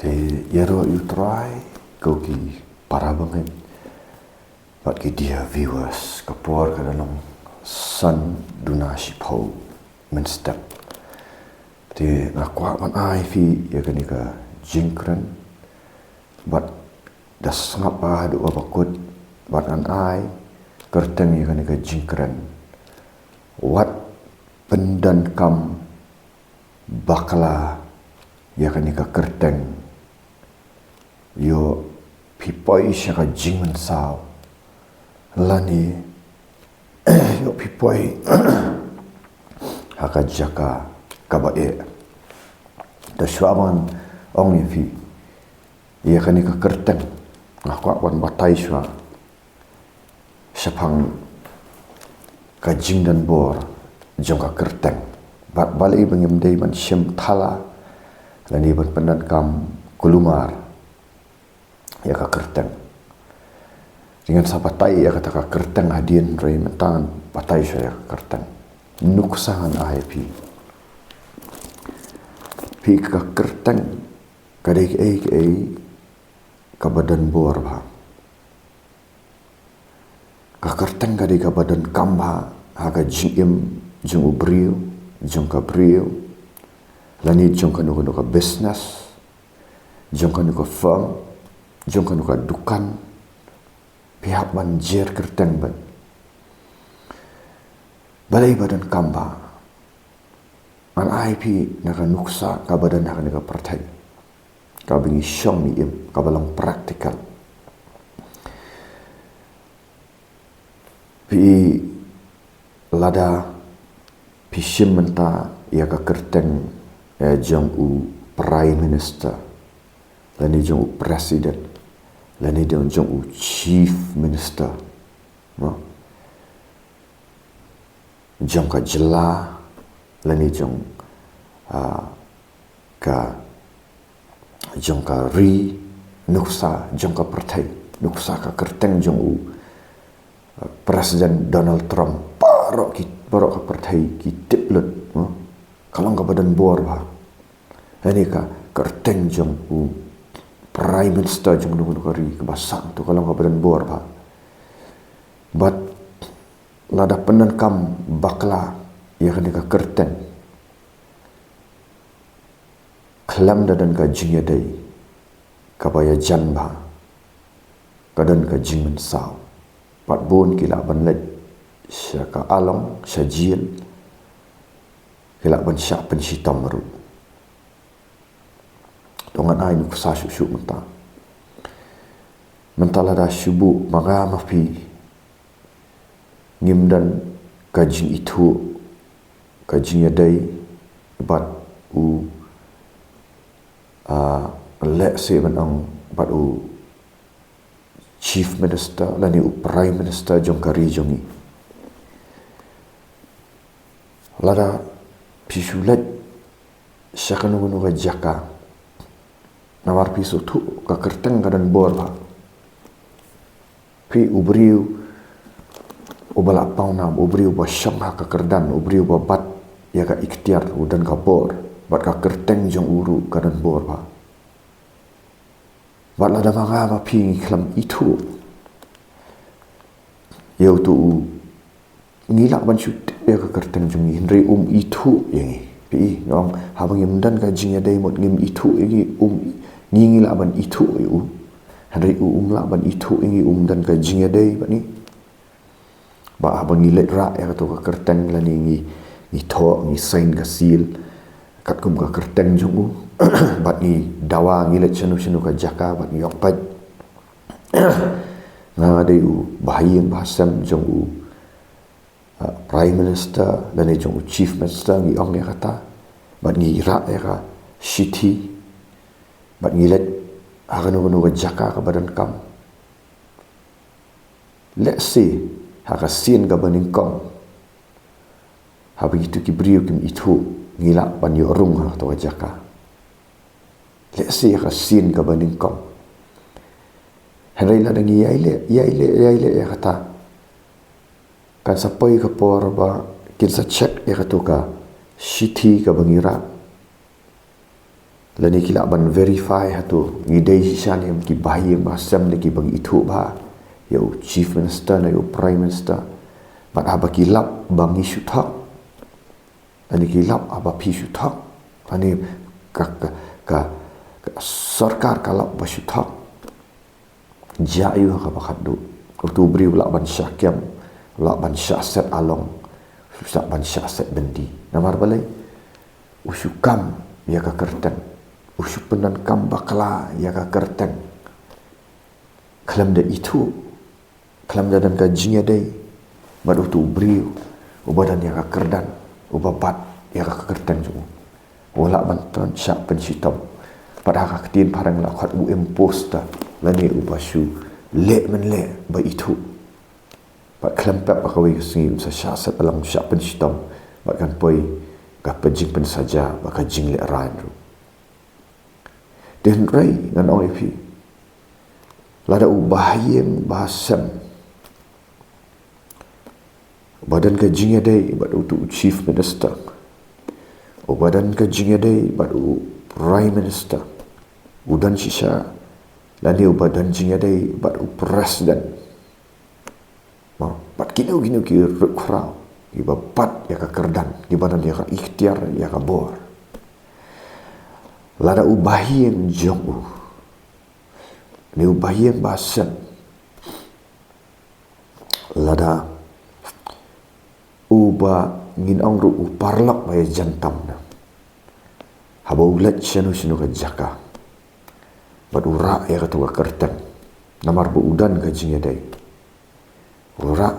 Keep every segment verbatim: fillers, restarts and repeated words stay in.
Ïaroh ïa u Trai, ko ki para bangeit bad ki dear viewers, ka por ka da long san duna shiphew. Mynstep te nga kwah ban ai phi ïa kane ka jingkren, bad da sngap haduh ba kut, bad ngan ai kyrteng ïa kane ka jingkren: Wat pyndonkam bakla ïa kane ka kyrteng. Ïoh phi poi sha ka jingmynsaw, lane ïoh phi poi ha ka jaka kaba eh. Te shuwa ban ong ïa phi ïa kane ka kyrteng, nga kwah ban batai shuwa shaphang ka jingdonbor jong ka kyrteng. Bad balei ba ngim dei ban shim thala lane ban pyndonkam kulmar ïa ka kyrteng. Te ngan sa batai ïa kata ka kyrteng hadien, hynrei mynta ngan batai shuwa ïa ka kyrteng. Nuksa ngan ai phi. Phi, ka kyrteng ka dei kaei kaei kaba donbor bha. Ka kyrteng ka dei kaba donkam bha ha ka jingim jong u briew, jong ka briew, lane jong kano kano ka business, jong kano ka firm, jong kano ka dukan. Phi hap ban jer kyrteng bha. Balei ba donkam bha? Ngan ai phi na ka nuksa kaba don ha kane ka pyrthei, kaba ngi shong ngi im, kaba long practical. Phi, lada phi shim mynta ïa ka kyrteng, eh, jong u Prime Minister, lane jong u President, lane jong, jong u Chief Minister, no? Jong ka jylla, lane jong, ah, ka, jong ka ri, nuksa jong ka pyrthei, nuksa ka kyrteng jong u, ah, President Donald Trump, baroh ki, baroh ka pyrthei ki tip lut, no? Ka long kaba donbor bha. Lane ka kyrteng jong u Prime Minister jong kano kano ka ri kaba sah, to ka long kaba donbor bha. Bad lada pyndonkam bakla ïa kane ka kyrteng, khlem da don ka jingïadei kaba ïajan bha, ka don ka jingmynsaw. Bad bun ki lah ban leit sha ka along, sha jel, ki lah ban shah pynshitom ruh. To ngan ai nuksa shuh shuh mynta. Mynta lada shu buh ma nga ma phi ngim don ka jingithuh, ka jingïadei bad u, ah, lehse ban ong bad u Chief Minister lane u Prime Minister jong ka ri jong ngi. Lada phi shu leit sha kano kano ka jaka, namar phi sngewthuh ka kyrteng ka donbor bha. Phi, u briew uba la pawnam, u briew uba shong ha ka kyrdan, u briew uba bat ïa ka iktiar, u don ka bor, bad ka kyrteng jong u ruh ka donbor bha. Bad lada ma nga ma phi ngi khlem ithuh ïa uto u, ngi lah ban shu tip ïa ka kyrteng jong ngi, hynrei um ithuh ïa ngi. Phi, nga ong, haba ngim don ka jingïadei mut ngim ithuh ïa ngi, um, ngi, ngi lah ban ithuh ïa u, hynrei u um lah ban ithuh ïa ngi, um don ka jingïadei bad ngi. Bad haba ngi leit rah ïa kato ka kyrteng lane ngi, ngi thoh, ngi sign ka seal katkum ka kyrteng jong u, bad ngi dawa, ngi leit shano shano ka jaka bad ngi ong, peit, nga dei u bahaïing bahasem jong u, ah, Prime Minister lane jong u Chief Minister, ngi ong ïa kata, bad ngi rah ïa ka shithi, bad ngi leit ha kano kano ka jaka kaba donkam. Lehse ha ka sien kaba nyngkong, haba kito ki briew kim ithuh, ngi lah ban ïoh rung ha kato ka jaka. Lehse ha ka sien kaba nyngkong. Hynrei lada ngi ïai leh, ïai leh, ïai leh ïa kata, kan sa poi ka por ba kin sa check ïa kato ka shithi kaba ngi rah. Lane ki lah ban verify hato ngi dei shisha ne em ki bahaïing bahasem ne ki ba ngi ithuh bha ïa u Chief Minister ne ïa u Prime Minister. Bad haba ki lap ba ngi shu thok, lane ki lap haba phi shu thok, lane ka, ka, ka, ka sorkar ka lap ba shu thok, jia ïa u ha kaba khatduh. Utu u briew u lah ban shah kem, u lah ban shah set along, u lah ban shah set byndi. Namar balei? U shu kam ïa ka kyrteng. U shu pyndonkam bakla ïa ka kyrteng. Khlem da ithuh, khlem da don ka jingïadei bad utu u briew uba don ïa ka kyrdan, uba bat ïa ka kyrteng jong u. U lah ban pyn-, shah pynshitom. Bad ha ka ktien phareng la khot u imposter, lane uba shu leh mynleh ba ithuh. Bad khlem pep ha kawei ka sngi un sa shah set along, shah pynshitom, bad kan poi ka jingpynsaja bad ka jinglehrain ruh. Te hynrei ngan ong ïa phi, lada u bahaïing bahasem uba don ka jingïadei bad utu u Chief Minister, uba don ka jingïadei bad u Prime Minister, u don shisha, lane uba don jingïadei bad u President, ma, bad kino kino ki ruh khraw, kiba bat ïa ka kyrdan, kiba don ïa ka iktiar, ïa ka bor. Lada u bahaïing jong u, ne u bahaïing bahasem, lada uba ngin ong ruh u paralok ba ïajan tam na, haba u leit shano shano ka jaka bad u rah ïa kato ka kyrteng, namar ba u don ka jingïadei, u rah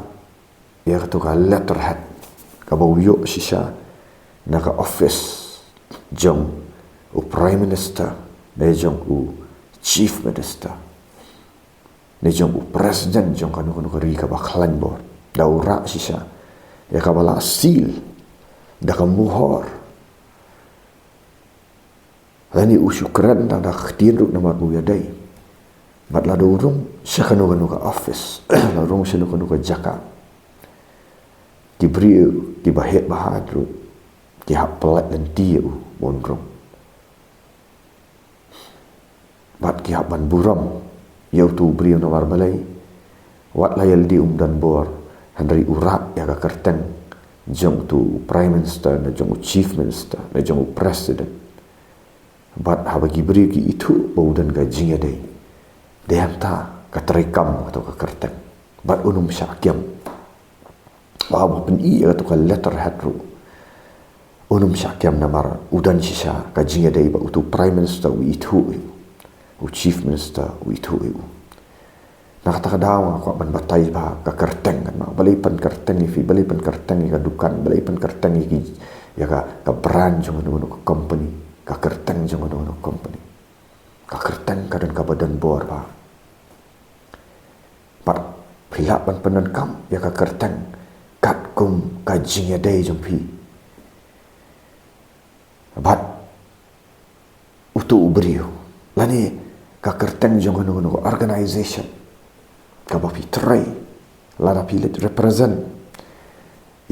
ïa kato ka letterhead kaba u ïoh shisha na ka office jong u Prime Minister, ne jong u Chief Minister, ne jong u President jong kano kano ka ri kaba khlaiñ bor. Da u rah shisha ïa kaba la seal da ka muhor, lane u shu kren tang da ka ktien ruh namar ba u ïadei. Bad lada u rung sha kano kano ka office, la rung sha kano kano ka jaka, ki briew kiba heh ba haid ruh ki hap pyllait lynti ïa u ba un rung. Bad ki hap ban burom ïa utu u briew namar balei? Wat la ïalade um don bor, hynrei u rah ïa ka kyrteng jong utu u Prime Minister, ne jong u Chief Minister, ne jong u President. Bad haba ki briew ki ithuh ba u don ka jingïadei, dei hangta ka treikam kato ka kyrteng. Bad un ym shah kem. Ba haba pyni ïa kato ka letterhead ruh, un ym shah kem namar u don shisha ka jingïadei bad utu u Prime Minister u ithuh ïa u, u Chief Minister u ithuh ïa u. Na kata ka daw nga kwah ban batai ba ka kyrteng, kan, ma balei phin kyrteng ïa phi, balei phin kyrteng ïa ka dukan, balei phin kyrteng ïa ki, ïa ka, ka brand jong kano kano ka company, ka kyrteng jong kano kano ka company. Ka kyrteng ka don kaba don bor ba. Bad phi lah ban pyndonkam ïa ka kyrteng katkum ka jingïadei jong phi bad utu u briew, lane ka kyrteng jong kano kano ka organization kaba phi trei, lada phi leit represent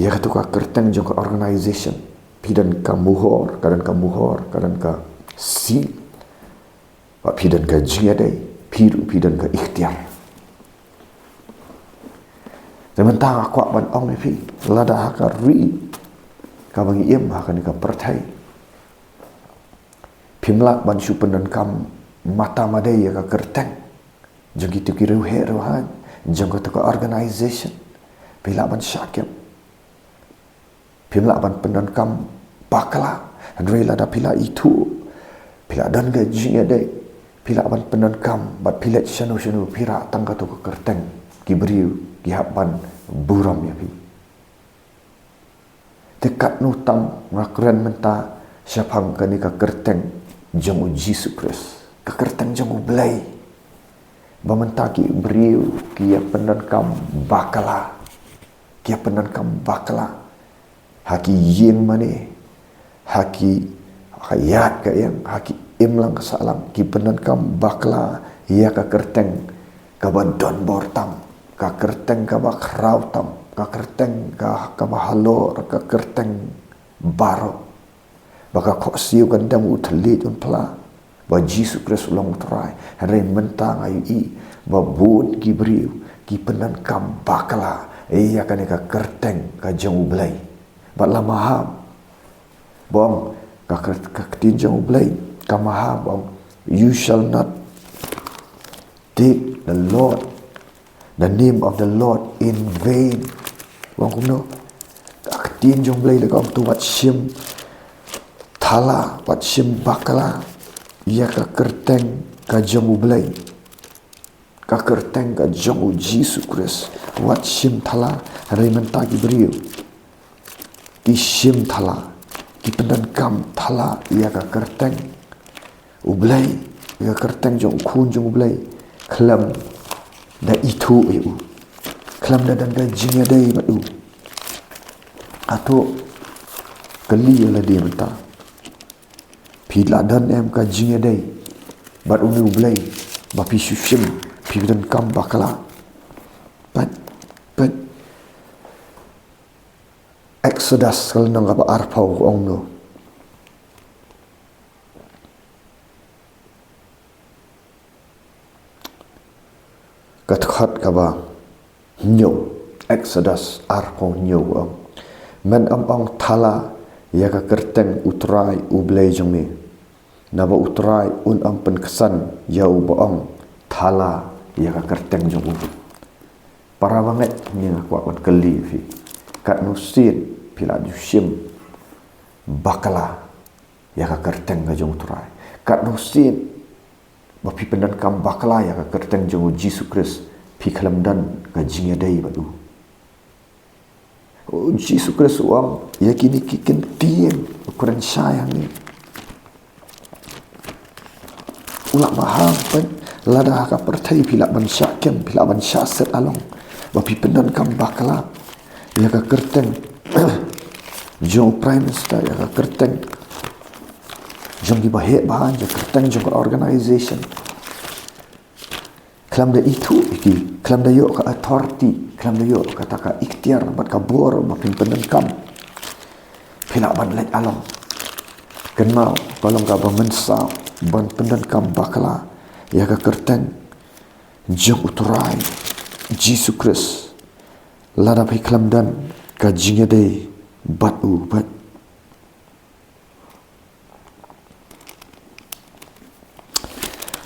ïa kato ka kyrteng jong ka organization, phi don ka muhor, ka don ka muhor, ka don ka seal, bad phi don ka jingïadei, phi ruh phi don ka iktiar. Te mynta nga kwah ban ong ïa phi, lada ha ka ri kaba ngi im, ha kane ka pyrthei, phim lah ban shu pyndonkam mata made ïa ka kyrteng jong kito ki riewheh riewhaiñ, jong kato ka organization. Phi lah ban shah kem. Phim lah ban pyndonkam bakla, hynrei lada phi la ithuh, phi la don ka jingïadei, phi lah ban pyndonkam, bad phi leit shano shano phi rah tang kato ka kyrteng, ki briew ki hap ban burom ïa phi. Te katno tam nga kren mynta shaphang kane ka kyrteng jong u Jisu Khrist, ka kyrteng jong u Blei. Ba mynta ki briew ki ïa pyndonkam bakla, ki ïa pyndonkam bakla ha ki ïing mane, ha ki, ha ka ïaid ka ïeng, ha ki imlang ka sahlang, ki pyndonkam bakla ïa ka kyrteng kaba don bor tam, ka kyrteng kaba khraw tam, ka kyrteng ka, kaba halor, ka kyrteng baroh. Ba ka khohsiew kan dem, u thylliej un phla, ba Jisu Khrist u long u Trai. Hynrei mynta nga ïohi ba bun ki briew ki pyndonkam bakla ïa kane ka kyrteng ka jong U Blei. Bad la maham, ba ong ka kyr-, ka ktien jong U Blei ka maham, ba ong, "You shall not take the Lord, the name of the Lord in vain." Ba ong kumno? Ka ktien jong U Blei la ka ong, to wat shim thala, wat shim bakla ïa ka kyrteng ka jong U Blei, ka kyrteng ka jong U Jisu Khrist. Wat shim thala. Hynrei mynta ki briew ki shim thala, ki pyndonkam thala ïa ka kyrteng U Blei, ïa ka kyrteng jong U Khun jong U Blei, khlem da ithuh ïa u, khlem da don ka jingïadei bad u. Hato, kylli ïa lade mynta, phi la don em ka jingïadei bad une U Blei ba phi shu shim, phi pyndonkam bakla? Peit, peit Exodus ka lynnong kaba arphew, ka ong kumno? Ka dkhot kaba hynñiew, Exodus arphew hynñiew, ka ong, men ym ong thala ïa ka kyrteng U Trai U Blei jong me, naba U Trai un ym pynksan ïa uba ong thala ïa ka kyrteng jong u. Para bangeit, nga kwah ban kylli ïa phi, katno sien phi la ju shim bakla ïa ka kyrteng ka jong U Trai? Katno sien ba phi pyndonkam bakla ïa ka kyrteng jong U Jisu Khrist, phi khlem don ka jingïadei bad u? U Jisu Khrist u ong ïa kine ki kyntien, u kren shai hangne. U la maham, peit, lada ha ka pyrthei phi lah ban shah kem, phi lah ban shah set along ba phi pyndonkam bakla ïa ka kyrteng jong u Prime Minister, ïa ka kyrteng jong kiba heh ba hain, ïa ka kyrteng jong ka organization, khlem da ithuh ïa ki, khlem da ïoh ka authority, khlem da ïoh kata ka iktiar bad ka bor ba phin pyndonkam, phi lah ban leit along. Kynmaw, ka long kaba mynsaw ban pyndonkam bakla ïa ka kyrteng jong U Trai Jisu Khrist, lada phi khlem don ka jingïadei bad u. Bad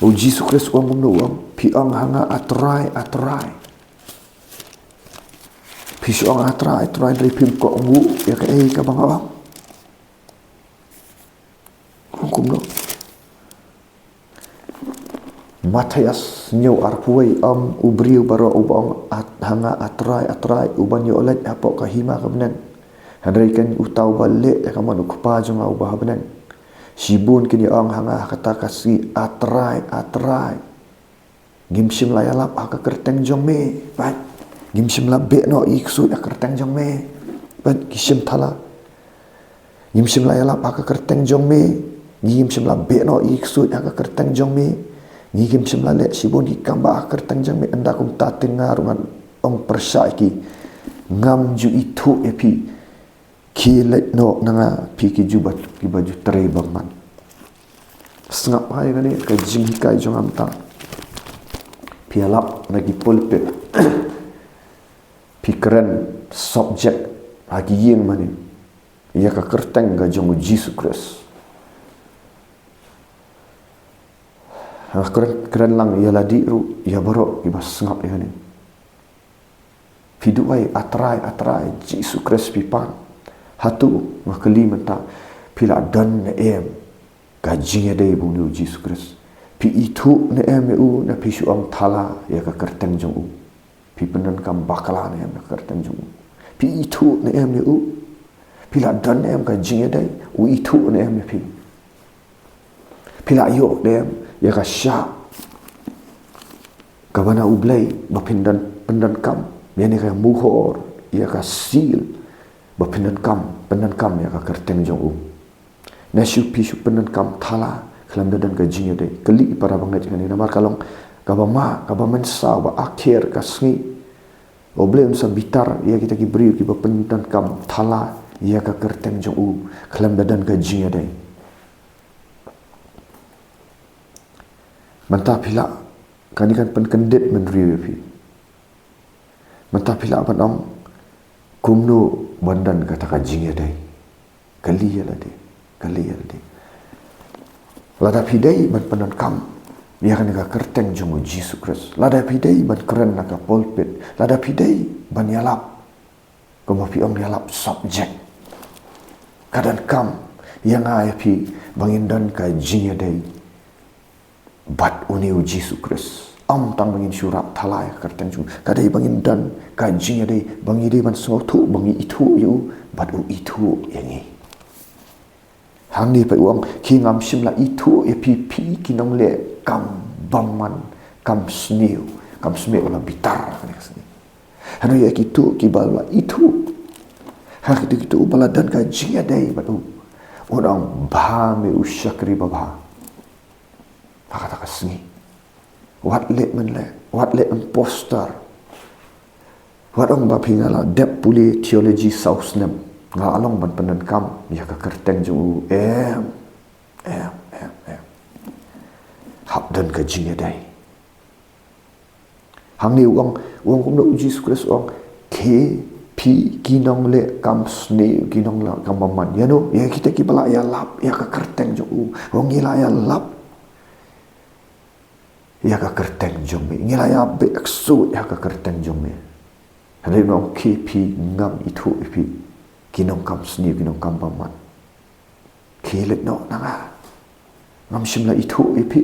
U Jisu Khrist u ong kumno? U ong, phi ong ha nga, A Trai, A Trai. Phi shu ong, A Trai, A Trai, hynrei phim kohnguh ïa kaei kaba nga ong. U ong kumno? Mathaios hynñiew arphew wei, ym u briew baroh uba ong, A-, ha nga, A Trai, A Trai, uban ïoh leit hapoh ka hima ka bneng, hynrei keiñ uta uba leh ïa ka mon U Kpa jong nga uba ha bneng. Shibun kin ïa ong ha nga ha kata ka sngi, A Trai, A Trai, ngim shym la ïalap ha ka kyrteng jong me. Bad ngim shym la beh noh ïa ki ksuid ha ka kyrteng jong me. Bad ki shim thala. Ngim shym la ïalap ha ka kyrteng jong me. Ngim shym la beh noh ïa ki ksuid ha ka kyrteng jong me. Ngim shym la leh shibun ki kam ba ha ka kyrteng jong me. Ynda kumta te nga ruh ngan ong pyrshah ïa ki, ngam ju ithuh ïa phi. Khie leit noh na nga, phi ki ju ba, ki ba ju trei bymman. Sngap ha ïa kane ka jinghikai jong nga mynta. Phi ïalap na ki pulpit, phi kren subject ha ki ïing mane ïa ka kyrteng ka jong U Jisu Khrist. Ha kren, kren lang ïa lade ruh, ïa baroh kiba sngap ïa kane. Phi duwai, A Trai, A Trai, Jisu Khrist phi pan. Hato, nga kylli mynta, phi la don ne em ka jingïadei bad une U Jisu Khrist? Phi ithuh ne em ïa u, ne phi shu ong thala ïa ka kyrteng jong u? Phi pyndonkam bakla ne em ïa ka kyrteng jong u? Phi ithuh ne em ïa u? Phi la don ne em ka jingïadei? U ithuh ne em ïa phi? Phi la ïoh ne em ïa ka shah kaba na U Blei ba phin don, pyndonkam ïa kane ka muhor, ïa ka seal ba phin donkam, pyndonkam ïa ka kyrteng jong u? Ne shu phi shu pyndonkam thala khlem da don ka jingïadei? Kylli para bangeit ïa kane, namar ka long kaba ma, kaba mynsaw, ba akhir ka sngi. U Blei un sa bitar ïa kita ki briew kiba pyndonkam thala ïa ka kyrteng jong u khlem da don ka jingïadei. Mynta phi lah, kane kan pynkyndit mynriew ïa phi. Mynta phi lah ban ong, kumno ban don kata ka jingïadei? Kylli ïa lade, kylli ïa lade. Lada phi dei ban pyndonkam ïa kane ka kyrteng jong u Jisu Khrist, lada phi dei ban kren na ka pulpit, lada phi dei ban ïalap, kumba phi ong, ïalap subject, ka donkam ïa nga ïa phi ba ngin don ka jingïadei bad une u Jisu Khrist. Ym tang ba ngin shu rah thala ïa ka kyrteng jong u, ka dei ba ngin don ka jingïadei, ba ngi dei ban sngewthuh ba ngi ithuh ïa u bad u ithuh ïa ngi. Hangne pat u ong, ki ngam shym la ithuh ïa phi, phi ki nongleh kam bymman, kam sniew, kam sniew, la bitar, kane ka sngi. Hynrei ïa kito kiba la ithuh, ha kito kito ba la don ka jingïadei bad u, u ong, bha me u shakri babha. Ha kata ka sngi, wat leh men leh, wat leh men poster, wat ong ba phi, nga la dep pule theology saw snem, nga la long ban pyndonkam ïa ka kyrteng jong u. Em, em, em, em. Hap don ka jingïadei. Hangne u ong, u ong kumno u Jisu Khrist u ong, ki, phi ki nongleh kam sniew, ki nongleh kam bymman. Ïa no, ïa kita kiba la ïalap ïa ka kyrteng jong u. U ong ngi la ïalap ïa ka kyrteng jong me, ngi la ïabeh ksuid ïa ka kyrteng jong me. Hynrei u ong, ki, phi ngam ithuh ïa phi, ki nongkam sniew, ki nongkam bymman. Ki leit noh na nga, ngam shym la ithuh ïa phi.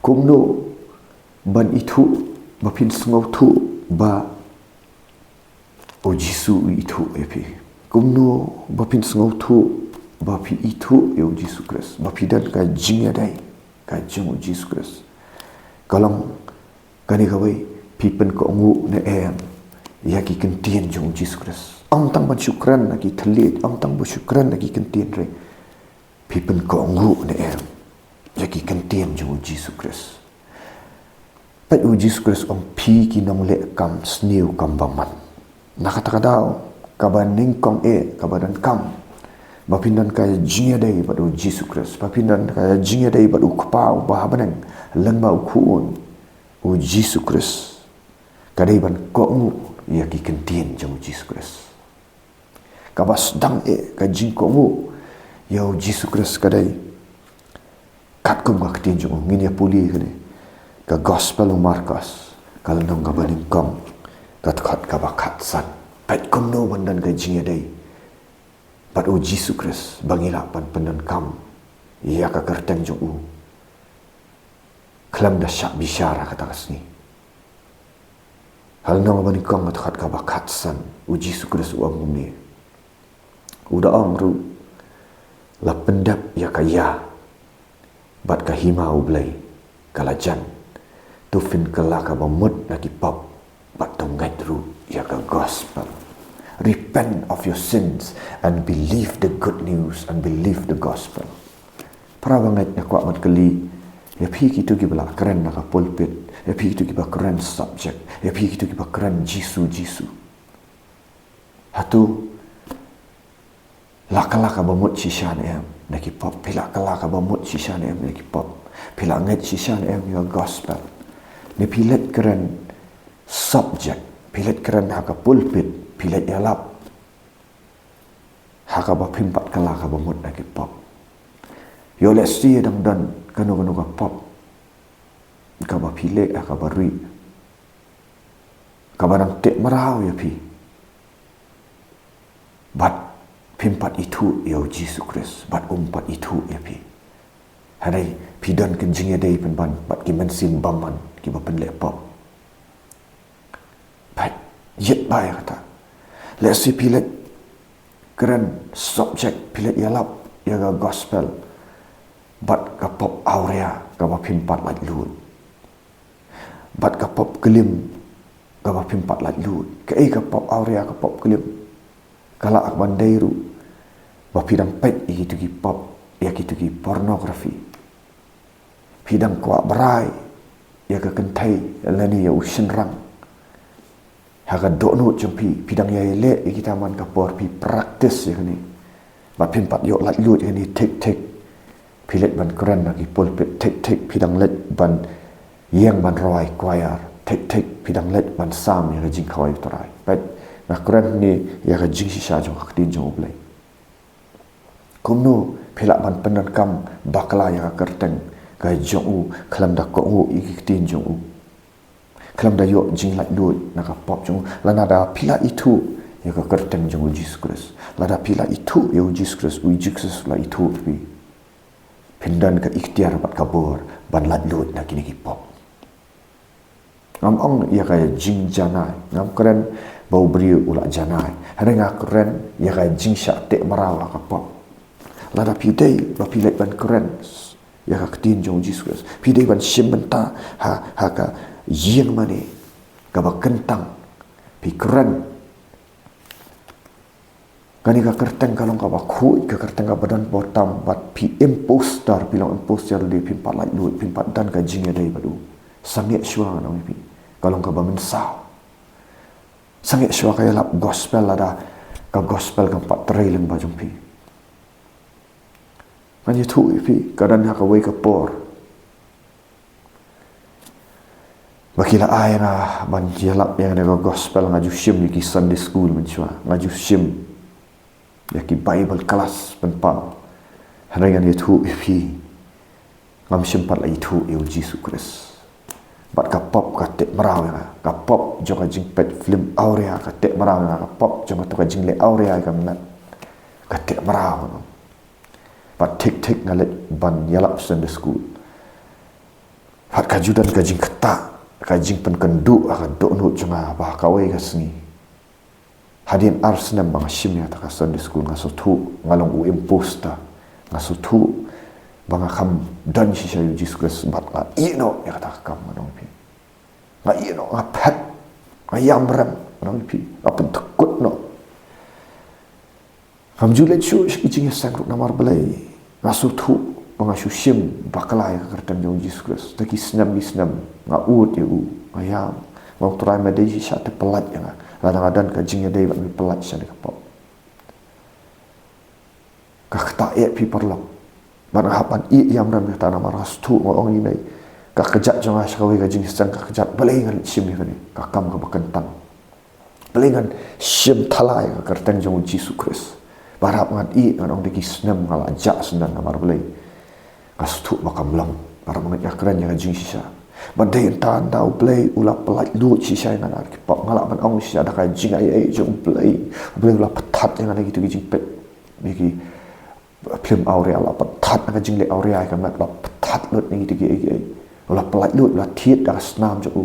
Kumno ban ithuh, ba phin sngewthuh ba u Jisu u ithuh ïa phi? Kumno ba phin sngewthuh ba phi ithuh ïa u Jisu Khrist, ba phi don ka jingïadei ka jong u Jisu Khrist? Ka long kane kawei, phi pynkohnguh ne em ïa ki ktien jong u Jisu Khrist? Ym tang ban shu kren na ki thylliej, ym tang ban shu kren na ki ktien, hynrei phi pynkohnguh ne em ïa ki ktien jong u Jisu Khrist? Peit, u Jisu Khrist u ong, phi ki nongleh kam sniew kam bymman. Na kata ka daw, kaba nyngkong eh, kaba donkam, ba phin don ka jingïadei bad u Jisu Khrist, ba phin don ka jingïadei bad u Kpa uba ha bneng, lem bad u Khun, u Jisu Khrist, ka dei ban kohnguh ïa ki ktien jong u Jisu Khrist. Kaba sdang eh ka jingkohnguh ïa u Jisu Khrist ka dei katkum ka ktien jong u. Ngin ïa pule kane, ka Gospel u Markos, ka lynnong kaba nyngkong, ka dkhot kaba khatsan. Peit kumno ban don ka jingïadei bad u Jisu Khrist, ba ngi lah ban pyndonkam ïa ka kyrteng jong u khlem da shah bishar ha kata ka sngi. Ha lynnong ba nyngkong, ka dkhot kaba khatsan, u Jisu Khrist u ong kumne. U da ong ruh, la pyndep ïa ka ïa bad ka hima U Blei ka la jan. To phin kylla kaba mut na ki pop, bad to ngeit ruh ïa ka gospel. Repent of your sins and believe the good news and believe the gospel. Para bangeit, nga kwah ban kylli ïa phi kito kiba la kren na ka pulpit, ïa phi kito kiba kren subject, ïa phi kito kiba kren Jisu, Jisu. Hato la kylla kaba mut shisha ne em na ki pop? Phi la kylla kaba mut shisha ne em na ki pop? Phi la ngeit shisha ne em ïa ka gospel? Ne phi leit kren subject, phi leit kren ha ka pulpit, phi leit ïalap ha kaba phim pat kylla kaba mut na ki pop? Ïoh lehse dang don kano kano ka pop kaba phi leh ha kaba rieh, kaba dang teh mraw ïa phi, bad phim pat ithuh ïa u Jisu Khrist, bad um pat ithuh ïa phi. Hynrei phi don ka jingïadei pynban bad ki mynsiem bymman kiba pynleh pop. Peit, ïeit bha ïa kata. Lehse phi leit kren subject, phi leit ïalap ïa ka gospel bad ka pop awria kaba phim pat laitluid, bad ka pop klim kaba phim pat laitluid. Kaei ka pop awria, ka pop klim? Ka lah ban dei ruh ba phi dang peit ïa kito ki pop, ïa kito ki pornography. Phi dang kwah brai ïa ka kynthei lane ïa u shynrang ha ka dohnud jong phi. Phi dang ïai leh ïa kita man ka por, phi practice ïa kane. Bad phim pat ïoh laitluid ïa kane thik thik. Phi leit ban kren na ki pulpit, thik thik phi dang leit ban ïeng ban rwai choir, thik thik phi dang leit ban sam ïa ka jingkhawai u Trai. Peit, nga kren hangne ïa ka jingshisha jong ka ktien jong U Blei. Kumno phi lah ban pyndonkam bakla ïa ka kyrteng ka jong u khlem da kohnguh ïa ki ktien jong u, khlem da ïoh jinglaitluid na ka pop jong u? Lada phi la ithuh ïa ka kyrteng jong U Jisu Khrist, lada phi la ithuh ïa U Jisu Khrist, U Jisu Khrist u la ithuh ïa phi, phin don ka iktiar bad ka bor ban laitluid na kine ki pop. Ngam ong ïa ka jingjanai, ngam kren ba u briew u la janai. Hynrei nga kren ïa ka jingshah teh mraw ha ka pop. Lada phi dei ba phi leit ban kren ïa ka ktien jong U Jisu Khrist, phi dei ban shim bynta ha, ha ka ïing mane kaba kyntang. Phi kren, kane ka kyrteng ka long kaba khuid, ka kyrteng kaba don bor tam, bad phi imposter, phi long imposter lade, phim pat laitluid, phim pat don ka jingïadei bad u. Sangeh shuwa, ngan ong ïa phi, ka long kaba mynsaw. Sangeh shuwa ka ïalap gospel lada ka gospel kam pat trei lyngba jong phi. Ngan ïathuh ïa phi, ka don ha kawei ka por ba ki la ai ïa nga ban ïalap ïa kane ka gospel, nga ju shim ïa ki Sunday school mynshuwa, nga ju shim ïa ki Bible class pynpaw. Hynrei ngan ïathuh ïa phi, ngam shym pat la ithuh ïa U Jisu Khrist. Bad ka pop ka teh mraw ïa nga, ka pop jong ka jingpeit film awria ka teh mraw ïa nga, ka pop jong kato ka jingleh awria ïa ka met ka teh mraw, no. Bad thik thik nga leit ban ïalap Sunday school. Bad ka ju don ka jingktah, ka jingpynkynduh ha ka dohnud jong nga ba ha kawei ka sngi, hadien ar snem ba nga shim ïa kata ka Sunday school, nga sngewthuh nga long u imposter. Nga sngewthuh ba nga kham don shisha ïa U Jisu Khrist, bad nga ïeh noh ïa kata ka kam, ngan ong ïa phi. Nga ïeh noh, nga phet, nga ïam rem, ngan ong ïa phi, nga pynthikut noh. Ngam ju leit shuh sha ki jingïaseng ruh namar balei? Nga sngewthuh ba nga shu shim bakla ïa ka kyrteng jong U Jisu Khrist. Da ki snem ki snem nga ud ïa u, nga ïam, nga ong, Trai, me dei shisha te pyllait ïa nga. Lada nga don ka jingïadei bad me, pyllait shisha da ka pop. Ka ktah eh, phi paralok. Bad nga hap ban ïeh ïam rem ïa kata namar nga sngewthuh, nga ong, ïa me, ka kjat jong nga sha kawei ka jingïaseng ka kjat, balei ngan leit shim ïa kane ka kam kaba kyntang? Balei ngan shim thala ïa ka kyrteng jong U Jisu Khrist? Bad hap ngan ïeh, ngan ong, da ki snem nga la jah syndon namar balei? Nga sngewthuh ba kam long. Bad hap ngan ïakren ïa ka jingshisha. Bad dei hangta, hangta U Blei u la pyllait lut shisha ïa nga na ki pop. Nga lah ban ong shisha da ka jingai ei jong U Blei, U Blei u la pynthat ïa nga na kito ki jingpeit, na ki film awria, u la pynthat na ka jingleh awria ïa ka met, u la pynthat lut na kito kiei kiei. U la pyllait lut, u la thied da ka snam jong u.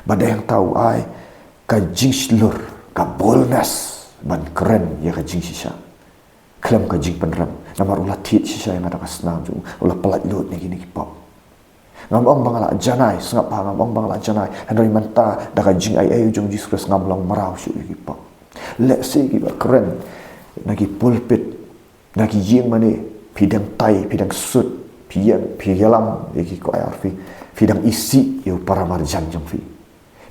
Bad dei hangta u ai ka jingshlur, ka boldness ban kren ïa ka jingshisha khlem ka jingpynrem. Namar u la thied shisha ïa nga da ka snam jong u, u la pyllait lut na kine ki pop. Ngam ong ba nga la janai, sngap bha, ngam ong ba nga la janai. Hynrei mynta da ka jingai ei jong U Jisu Khrist ngam long mraw shuh ïa ki pop. Lehse kiba kren na ki pulpit, na ki ïing mane, phi dang tai, phi dang sut, phi ïeng, phi ïalam ïa ki choir, phi, phi dang isih ïa u paramarjan jong phi.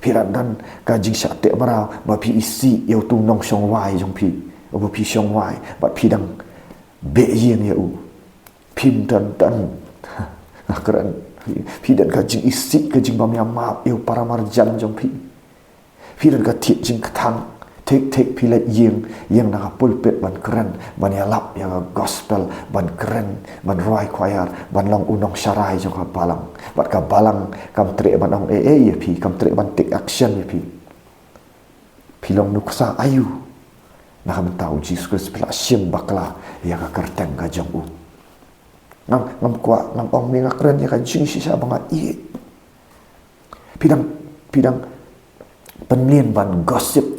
Phi la don ka jingshah teh mraw ba phi isih ïa uto u nongshong wai jong phi, uba phi shong wai, bad phi dang beh ïing ïa u. Phim don, don, nga kren, phi don ka jingisih, ka jingbym ïamap ïa u paramarjan jong phi. Phi don ka thied jingkthang. Thik thik phi leit ïing, ïeng na ka pulpit ban kren, ban ïalap ïa ka gospel, ban kren, ban rwai choir, ban long u nongsharai jong ka balang. Bad ka balang kam treh ban ong ei ei ïa phi, kam treh ban take action ïa phi. Phi long nuksa aïu na ka bynta U Jisu Khrist? Phi la shim bakla ïa ka kyrteng ka jong u. Ngam, ngam kwah, ngam ong me, nga kren ïa ka jingshisha ba nga ïeit. Phi dang, phi dang pynlien ban gossip,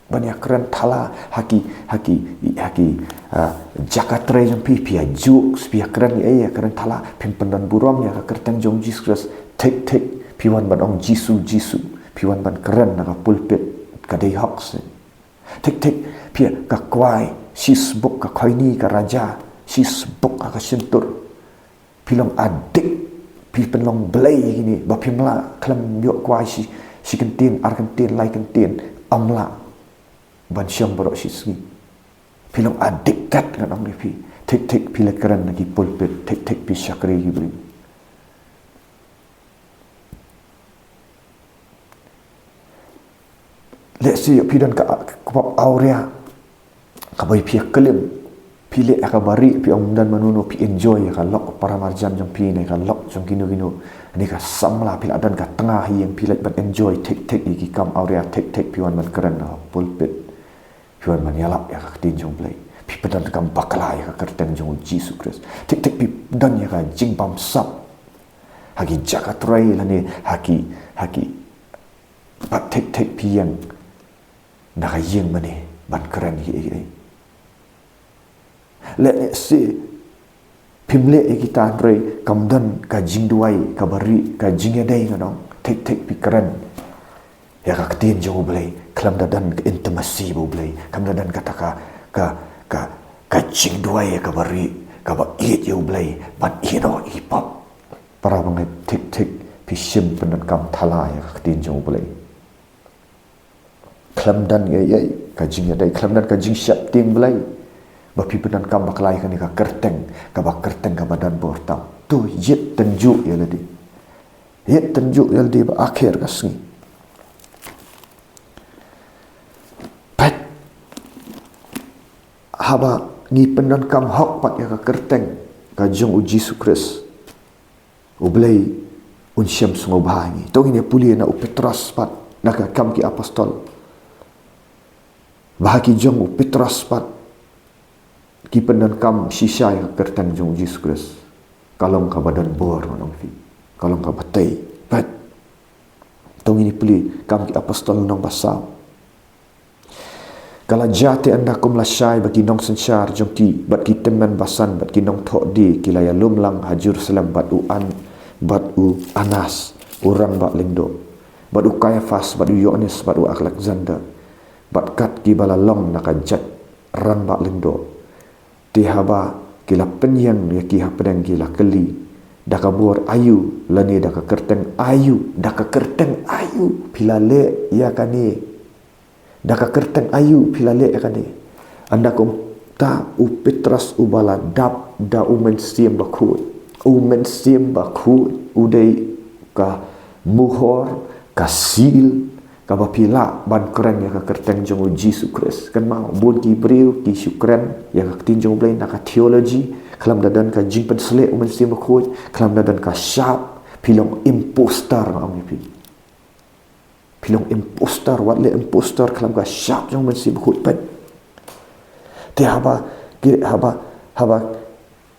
ban ïakren thala ha ki, ha ki, ha ki, ah, jaka trei jong phi, phi ïa jokes, phi ïakren ei ei, ïakren thala, phim pyndon burom ïa ka kyrteng jong U Jisu Khrist. Thik thik phi wan ban ong Jisu, Jisu, phi wan ban kren na ka pulpit, ka dei hok seh. Thik thik phi, ka kwai shi sbuk, ka khoini, ka raja shi sbuk ha ka shyntur. Phi long addict, phi pynlong blei ïa kine, ba phim lah, khlem ïoh kwai shi, shi kyntien, ar kyntien, lai kyntien, ym lah ban shong baroh shi sngi. Phi long addicted, ngan ong ïa phi. Thik thik phi la kren na ki pulpit, thik thik phi shakri ki briew. Lehse phi don ka, ka pop awria, kaba phi ïa klim, phi leh ïa kaba rieh, phi ym don mano mano, phi enjoy ïa ka lok para marjan jong phi ne ka lok jong kino kino, ne ka samla, phi la don ka tnga ha ïing, phi leh ban enjoy thik thik ïa ki kam awria, thik thik phi wan ban kren na pulpit. Phi wan ban ïalap ïa ka ktien jong U Blei. Phi pyndonkam bakla ïa ka kyrteng jong U Jisu Khrist. Thik thik phi don ïa ka jingbamsap ha ki jaka trei lane ha ki, ha ki, pat thik thik phi ïeng na ka ïing mane ban kren hi ei ei. Lehse phim leh ïa kita hynrei kam don ka jingduwai kaba rieh, ka jingïadei, nga ong. Thik thik phi kren ïa ka ktien jong U Blei, khlem da don ka intimacy bad U Blei, khlem da don kata ka, ka, ka, ka jingduwai kaba rieh, kaba ïeit ïa U Blei ban ïehnoh ïa ki pop. Para bangeit, thik thik phi shim pyndonkam thala ïa ka ktien jong U Blei. Khlem don ei ei ka jingïadei, khlem don ka jingsheptieng Blei, ba phi pyndonkam bakla ïa kane ka kyrteng, kaba kyrteng kaba don bor tam. To ïeit tynjuh ïa lade. Ïeit tynjuh ïa lade ba akher ka sngi. Peit, haba ngi pyndonkam hok pat ïa ka kyrteng ka jong U Jisu Khrist, U Blei un shem sngewbha ïa ngi. To ngin ïa pule na u Petros pat, na ka Kam ki Apostol, ba ha ki jong u Petros pat ki pyndonkam shisha ïa ka kyrteng jong U Jisu Khrist, ka long kaba don bor, nga ong ïa phi. Ka long kaba tei. Peit, to ngin ïa pule Kam ki Apostol lynnong ba saw. Ka la jia te ynda kum lashai ba ki nongsynshar jong ki bad ki tymmen basan bad ki nongthoh die ki la ïalum lang ha Jerusalem bad u An-, bad u Anas, u rangbah lyngdoh, bad u Kaiaphas, bad u Ïoannis, bad u Aleksander, bad kat kiba la long na ka jait rangbah lyngdoh. Te haba ki la pynïeng ïa ki hapdeng ki la kylli, da ka bor aïu lane da ka kyrteng aïu, da ka kyrteng aïu phi la leh ïa kane. Da ka kyrteng aïu phi la leh ïa kane. Ynda kumta u Petros uba la dap da U Mynsiem Bakhuid. U Mynsiem Bakhuid u dei ka muhor, ka seal, kaba phi lah ban kren ïa ka kyrteng jong U Jisu Khrist. Kynmaw, bun ki briew ki shu kren ïa ka ktien jong U Blei na ka theology, khlem da don ka jingpynsleh U Mynsiem Bakhuid, khlem da don ka shap, phi long impostor, nga ong ïa phi. Phi long impostor, wat leh impostor khlem ka shap jong U Mynsiem Bakhuid, peit. Te haba ki, haba, haba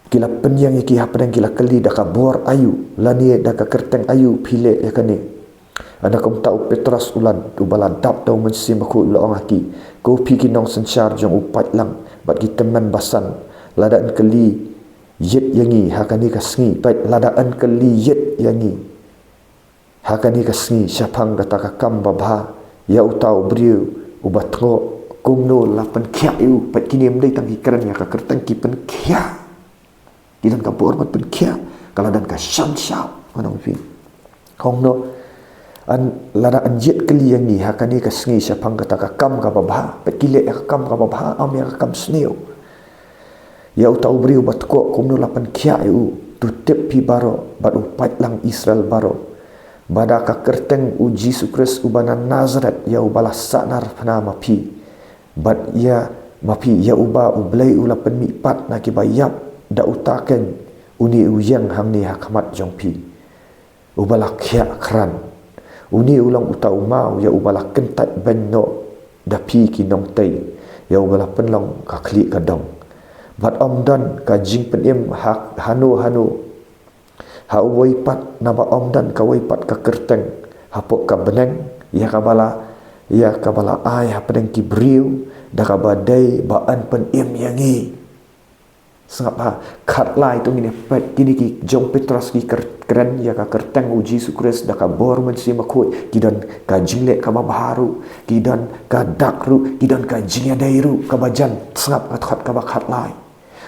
ki la pynïeng ïa ki hapdeng ki la kylli, da ka bor aïu lane da ka kyrteng aïu phi leh ïa kane. Ynda kumta u Petros u la, uba la dap da U Mynsiem Bakhuid u la ong ha ki, ko phi ki nongsynshar jong u paidlang bad ki tymmen basan, lada yn kylli ïit ïa ngi ha kane ka sngi, peit, lada yn kylli ïit ïa ngi ha kane ka sngi shaphang kata ka kam babha ïa uta u briew uba tngoh, kumno la pynkhiah ïa u. Peit, kine ym dei tang ki kren ïa ka kyrteng, ki pynkhiah. Ki don ka bor ban pynkhiah, ka la don ka shan shap, nga ong ïa phi. Kumno, yn, lada yn ïit kylli ïa ngi ha kane ka sngi shaphang kata ka kam kaba bha, peit, ki leh ïa ka kam kaba bha, ym ïa ka kam sniew. Ïa uta u briew ba tngoh, kumno la pynkhiah ïa u. To tip phi baroh bad u paidlang Israel baroh, ba da ka kyrteng U Jisu Khrist uba na Nasareth, ïa uba la sahnarphna ma phi, bad ïa ma phi, ïa uba U Blei u la pynmihpat na kiba ïap da uta keiñ, une u ïeng hangne ha khmat jong phi, uba la khiah khran. Une u long uta u maw ïa uba la kyntait beiñ noh da phi ki nongtei, ïa uba la pynlong ka khlieh ka dong. Bad ym don ka jingpynim ha, hano hano ha uwei pat, naba ym don kawei pat ka kyrteng hapoh ka bneng ïa kaba la, ïa kaba la ai hapdeng ki briew, da kaba dei ba yn pynim ïa ngi. Sngap ha, khatlai, to ngin ïa peit, kine ki jong u Petros ki kyr-, kren ïa ka kyrteng U Jisu Khrist da ka bor Mynsiem Bakhuid, ki don ka jingleh kaba bha ruh, ki don ka dak ruh, ki don ka jingïadei ruh kaba jan. Sngap ka dkhot kaba khatlai.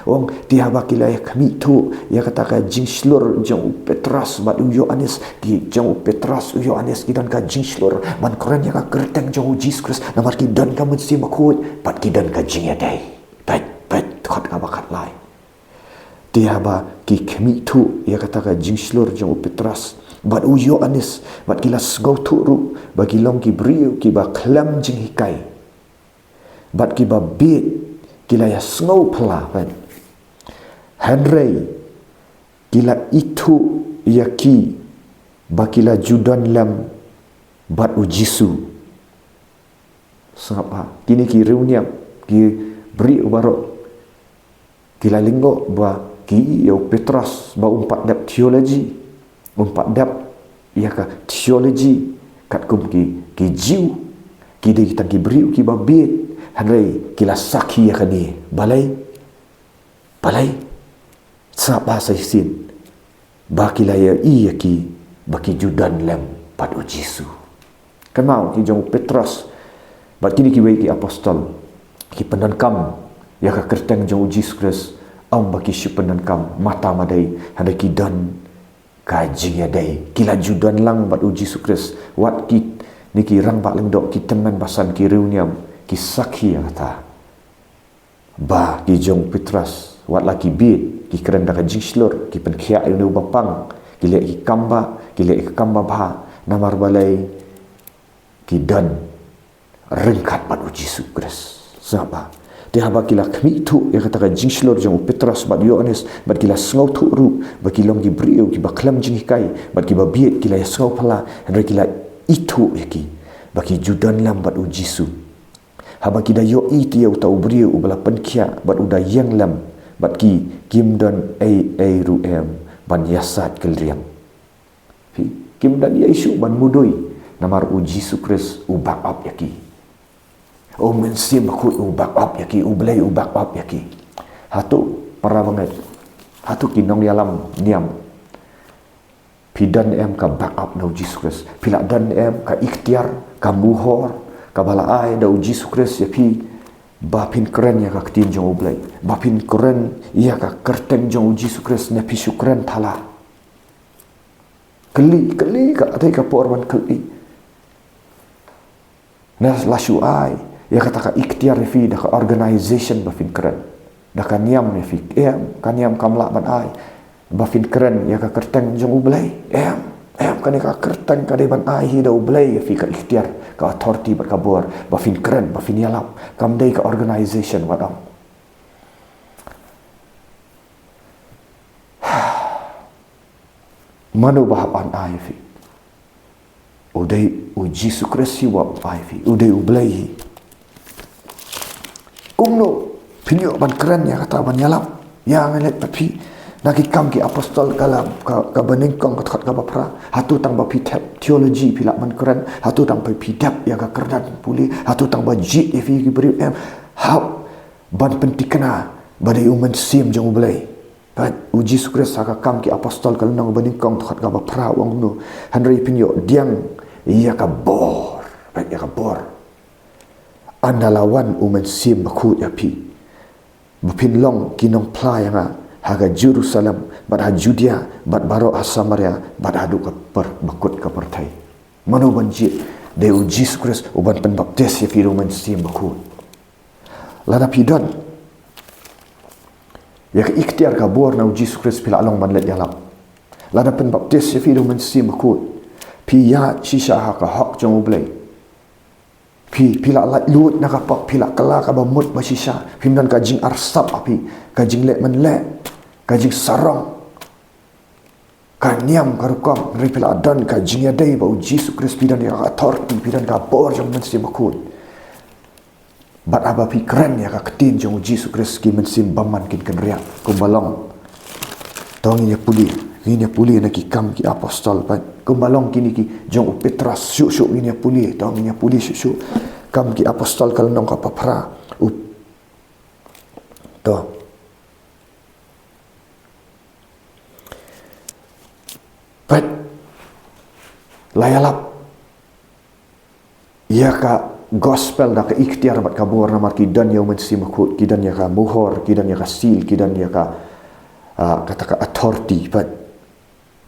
Ong, te haba ki la ïa khmih thuh ïa kata ka jingshlur jong u Petros bad u Ïoannis, ki jong u Petros, u Ïoannis, ki don ka jingshlur ban kren ïa ka kyrteng jong U Jisu Khrist, namar ki don ka Mynsiem Bakhuid bad ki don ka jingïadei. Peit, peit, dkhot kaba khatlai. Te haba ki khmih thuh ïa kata ka jingshlur jong u Petros bad u Ïoannis, bad ki la sngewthuh ruh ba ki long ki briew kiba khlem jinghikai, bad kiba bieit, ki la ïa sngew phylla, peit. Hynrei ki la ithuh ïa ki ba ki la ju don lem bad u Jisu. Sngap bha, kine ki riewniam, ki briew baroh, ki la lyngngoh ba ki, ïa u Petros, ba um pat dep theology, um pat dep ïa ka theology katkum ki, ki Jiw, ki dei tang ki briew kiba bieit, hynrei ki la sakhi ïa kane. Balei? Balei? Sngap bha sa shisien ba ki la ïohi ïa ki ba ki ju don lem bad u Jisu. Kynmaw, ki jong u Petros bad kine kiwei ki apostol ki pyndonkam ïa ka kyrteng jong u Jisu Khrist, ym ba ki shu pyndonkam mata madei, hynrei ki don ka jingïadei. Ki la ju don lang bad u Jisu Khrist. Wat kine ki rangbah lyngdoh, ki tymmen basan, ki riewniam, ki sakhi ïa kata. Ba ki jong u Petros, wat la ki bieit, ki kren da ka jingshlur, ki pynkhiah ïa une uba pang, ki leh ki kam ba, ki leh ki kam ba bha, namar balei? Ki don ryngkat bad u Jisu Khrist. Sngap bha. Te haba ki la khmih thuh ïa kata ka jingshlur jong u Petros bad Ïoannis, bad ki la sngewthuh ruh ba ki long ki briew kiba khlem jinghikai bad kiba bieit, ki la ïa sngew phylla, hynrei ki la ithuh ïa ki ba ki ju don lem bad u Jisu. Haba ki da ïohi te ïa uta u briew uba la pynkhiah bad u da ïeng lem bad ki, kim don ei ei ruh em ban ïasaid kylliang. Phi, kim don ei ei shuh ban mudui, namar u Jisu Khrist u back up ïa ki. U Mynsiem Bakhuid u back up ïa ki, U Blei u back up ïa ki. Hato para bangeit, hato ki nongïalam niam, phi don em ka back up na u Jisu Khrist? Phi la don em ka iktiar, ka muhor kaba la ai da u Jisu Khrist ïa phi, ba phin kren ïa ka ktien jong U Blei, ba phin kren ïa ka kyrteng jong u Jisu Khrist, ne phi shu kren thala? Kylli, kylli ka, dei ka por ban kylli. Ne la shu ai ïa kata ka iktiar ïa phi da ka organization ba phin kren, da ka niam ïa phi? Em, ka niam kam lah ban ai ba phin kren ïa ka kyrteng jong U Blei. Em, em, kane ka kyrteng ka dei ban ai hi da U Blei ïa phi, ka iktiar, ka authority bad ka bor ba phin kren, ba phin ïalap. Kam dei ka organization wat ong. Mano ba hap ban ai ïa phi? U dei u Jisu Khrist hi uba ai ïa phi, u dei U Blei hi. Kumno phin ïoh ban kren ïa kata, ban ïalap? Ïa nga leh pat phi na ki Kam ki Apostol ka la, ka, kaba nyngkong, ka dkhot kaba phra. Hato tang ba phi thep theology phi lah ban kren? Hato tang ba phi dep ïa ka kyrdan pule? Hato tang ba jied ïa phi ki briew? Em. Hap ban pynthikna ba dei u Mynsiem jong U Blei. Peit, u Jisu Khrist ha ka Kam ki Apostol ka lynnong ba nyngkong, dkhot kaba phra u ong kumno? Hynrei phin ïoh pdiang ïa ka bor. Peit, ïa ka bor. Ynda la wan u Mynsiem Bakhuid ïa phi, ba phin long ki nongphla ïa nga ha ka Jerusalem, bad ha Judea, bad baroh ha Samaria, bad haduh ka pyrthei, ba kut ka pyrthei. Mano ban jied? Dei u Jisu Khrist uban pynbaptis ïa phi da u Mynsiem Bakhuid. Lada phi don ïa ka iktiar, ka bor na u Jisu Khrist, phi lah long ban leit ïalap. Lada pynbaptis ïa phi da u Mynsiem Bakhuid, phi ïaid shisha ha ka hok jong U Blei. Phi, phi lah laitluid na ka pop, phi lah kylla kaba mut ba shisha. Phim don ka jingarsap ha phi, ka jingleh mynleh, ka jingsarong, ka niam ka rukom. Hynrei phi lah don ka jingïadei bad u Jisu Khrist, phi don ïa ka authority, phi don ka bor jong u Mynsiem Bakhuid. Bad haba phi kren ïa ka ktien jong u Jisu Khrist, ki mynsiem bymman kin kynriah. Kumba long, to ngin ïa pule, ngin ïa pule na ki Kam ki Apostol, peit. Kumba long kine ki jong u Petros, shuh shuh ngin ïa pule, to ngin ïa pule shuh shuh. Kam ki Apostol ka lynnong kaba phra. U, to. Peit, la ïalap ïa ka gospel da ka iktiar bad ka bor, namar ki don ïa u Mynsiem Bakhuid, ki don ïa ka muhor, ki don ïa ka seal, ki don ïa ka, ah, kata ka authority. Peit,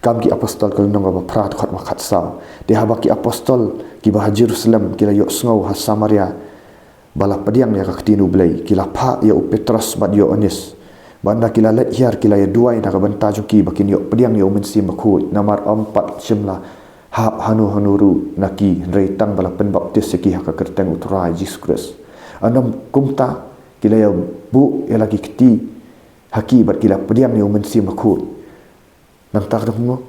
Kam ki Apostol ka lynnong kaba phra, dkhot ba khatsaw. Te haba ki apostol kiba ha Jerusalem ki la ïohsngew ha Samaria ba la pdiang ïa ka ktien U Blei, ki la phah ïa u Petros bad Ïoannis Ba ynda ki la leit hiar ki la ïa duwai na ka bynta jong ki ba kin ïoh pdiang ïa u Mynsiem Bakhuid, namar ym pat shym la hap hano hano ruh na ki, hynrei tang ba la pynbaptis ïa ki ha ka kyrteng u Trai Jisu Khrist. Hynrei kumta ki la ïa buh ïa la ki kti ha ki bad ki la pdiang ïa u Mynsiem Bakhuid. Nangta ka dang mo.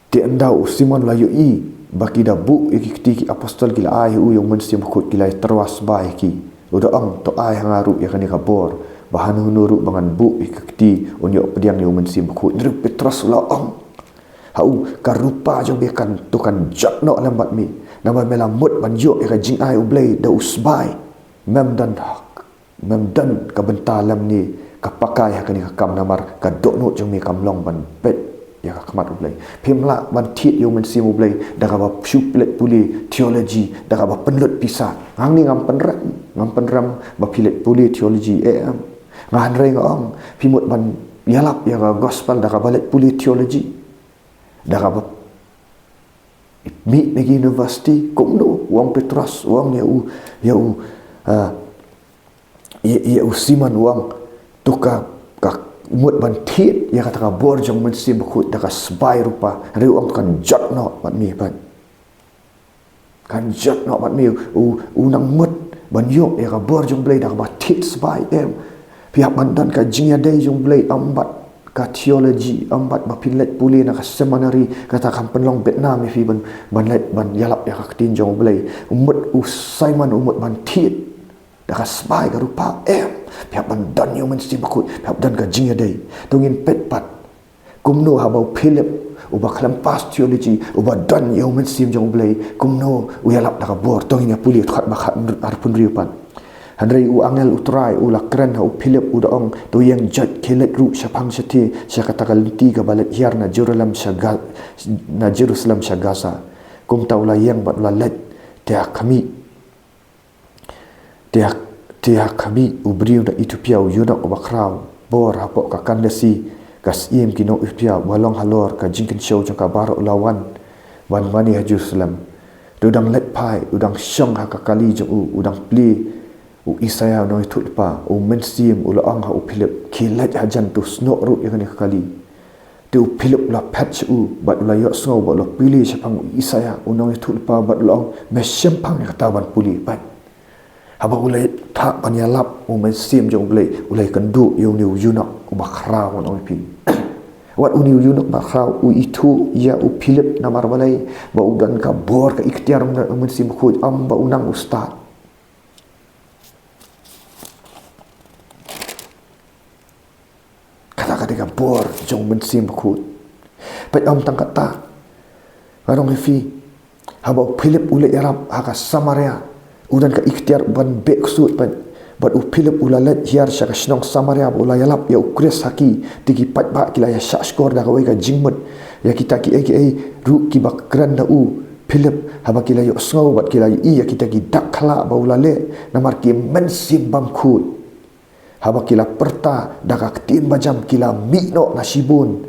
Te ynda u Simon la ïohi ba ki da buh ïa ki kti, ki apostol ki la ai ha u ïa u Mynsiem Bakhuid, ki la tyrwa sbai ha ki. U da ong, to ai ha nga ruh ïa kane ka bor ba hano hano ruh ba ngan buh ïa ki kti un ïoh pdiang ïa u Mynsiem Bakhuid. Hynrei u Petros u la ong ha u, ka rupa jong me kan, to kan jot noh lem bad me. Namar me la mut ban ïoh ïa ka jingai U Blei da u sbai. Mem don hok, mem don ka bynta lymne ka pakai ha kane ka kam, namar ka dohnud jong me kam long ban peit ïa ka khmat U Blei. Phim lah ban thied ïa u Mynsiem U Blei da kaba shu leit pule theology, da kaba pynlut pisa. Hangne ngam pynrem, ngam pynrem ba phi leit pule theology, eh, em. Nga hynrei nga ong, phi mut ban ïalap ïa ka gospel da kaba leit pule theology, da kaba mih na ki university, kumno u ong Petros, u ong ïa u, ïa u, ah, ïa, ïa u Simon, u ong, to ka, ka mut ban thied ïa kata ka bor jong u Mynsiem Bakhuid da ka sbai rupa, hynrei u ong kan jot noh bad me pat. Kan jot noh bad me, u, u nang mut ban ïoh ïa ka bor jong U Blei da kaba thied sbai, em. Phi hap ban don ka jingïadei jong U Blei, ym bad ka theology, ym bad ba phin leit pule na ka seminary, kata kam pynlong beit nam ïa phi ban, ban leit ban ïalap ïa ka ktien jong U Blei. U mut u Simon u mut ban thied da ka sbai ka rupa, em. Phi hap ban don ïa u Mynsiem Bakhuid, phi hap don ka jingïadei. To ngin peit pat kumno haba u Philip, uba khlem pass theology, uba don ïa u Mynsiem jong U Blei, kumno u ïalap da ka bor. To ngin ïa pule dkhot ba khat, arphew hynriew pat. Hynrei u angel u Trai u la kren ha u Philip, u da ong, to ïeng, joit, khie leit ruh shaphang shathie sha kata ka lynti kaba leit hiar na Jerusalem sha Ga-, na Jerusalem sha Gaza. Kumta u la ïeng bad u la leit. Te ha khmih, te ha, te ha khmih, u briew na Ethiopia, u eunuch uba khraw bor hapoh ka Kandasi, ka syiem ki nong Ethiopia, uba long halor ka jingkynshew jong ka baroh, u la wan ban mane ha Jerusalem. Te u dang leit phai, u dang shong ha ka kali jong u, u dang plie u Isaïah u nongïathuhlypa. U Mynsiem u la ong ha u Philip, khie leit hajan, to snoh ruh ïa kane ka kali. Te u Philip u la phet sha u bad u la ïohsngew bad u la pule shaphang u Isaïah u nongïathuhlypa bad u la ong, me shemphang ïa kata ban pule pat. Haba u la thah ban ïalap, u Mynsiem jong U Blei u la ïakynduh ïa une u eunuch uba khraw, ngan ong ïa phi. Wat une u eunuch ba khraw u ithuh ïa u Philip, namar balei? Ba u don ka bor, ka iktiar u Mynsiem Bakhuid, ym ba u nang u stad. Kata ka dei ka bor jong u Mynsiem Bakhuid. Peit, ym tang kata, ngan ong ïa phi, haba u Philip u leit ïarap ha ka Samaria, u don ka iktiar ban beh ksuid pat. Bad u Philip u la leit hiar sha ka shnong Samaria bad u la ïalap ïa u Khrist ha ki. Te ki paidbah ki la ïa shahshkor da kawei ka jingmut ïa kita kiei kiei ruh kiba kren da u Philip, haba ki la ïohsngew bad ki la ïohi ïa kita ki dak khlad ba u la leh, namar ki mynsiem bymkhuid. Haba ki la pyrta da ka ktien bajam, ki la mih noh na shibun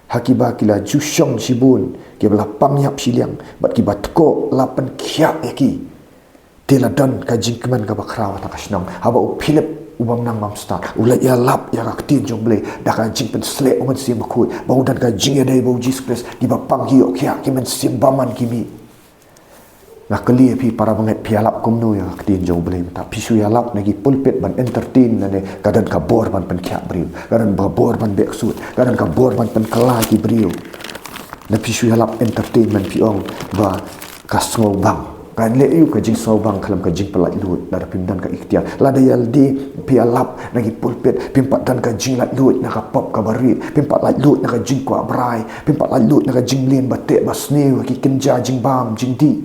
ha kiba ki la ju shong shibun, kiba la pang ïap shiliang, bad kiba tkoh la pynkhiah ïa ki. Te la don ka jingkmen kaba khraw ha kata ka shnong. Haba u Philip u bym nang bym stad u la ïalap ïa ka ktien jong U Blei da ka jingpynsleh u Mynsiem Bakhuid, ba u don ka jingïadei bad u Jisu Khrist, kiba pang ki ïoh khiah, ki mynsiem bymman ki mih. Nga kylli ïa phi para bangeit, phi ïalap kumno ïa ka ktien jong U Blei mynta? Phi shu ïalap na ki pulpit ban entertain, lane ka don ka bor ban pynkhiah briew, ka don ka bor ban beh ksuid, ka don ka bor ban pynkylla ki briew? Lane phi shu ïalap entertainment, phi ong ba ka sngewbang, kan leh ïa u ka jingsngewbang khlem ka jingpynlait luid, lada phim don ka iktiar? Lada ïa lade phi ïalap na ki pulpit, phim pat don ka jinglaitluid na ka pop kaba rit, phim pat laitluid na ka jingkwah brai, phim pat laitluid na ka jingmlien ba teh ba sniew, ki kynja jingbam jingdih.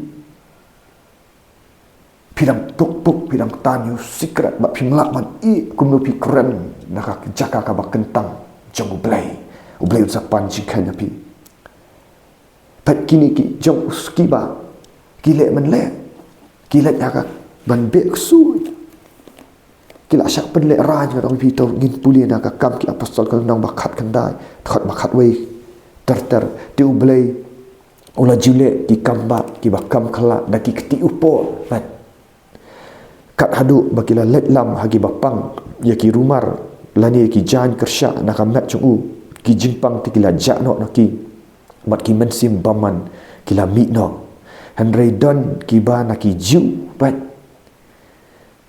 Phi dang puk puk, phi dang tan ïa u secret, bad phim lah ban ïeh kumno phi kren na ka jaka kaba kyntang jong U Blei. U Blei un sa pan jingkheiñ ha phi. Peit, kine ki jong u Skeva, ki leh mynleh, ki leh ïa ka ban beh ksuid. Ki la shah pynlehrain, ngan ong ïa phi. To ngin pule na ka Kam ki Apostol, ka lynnong ba khatkhyndai, dkhot ba khatwei ter ter. Te U Blei u la ju leh ki kam bah kiba kham khlad da ki kti u Paul. Peit. Kat haduh ba ki la leit lam ha kiba pang ïa ki rumar lane ki jaiñ kyrshah na ka met jong u, ki jingpang te ki la jah noh na ki, bad ki mynsiem bymman ki la mih noh. Hynrei don kiba na ki Jiw pat,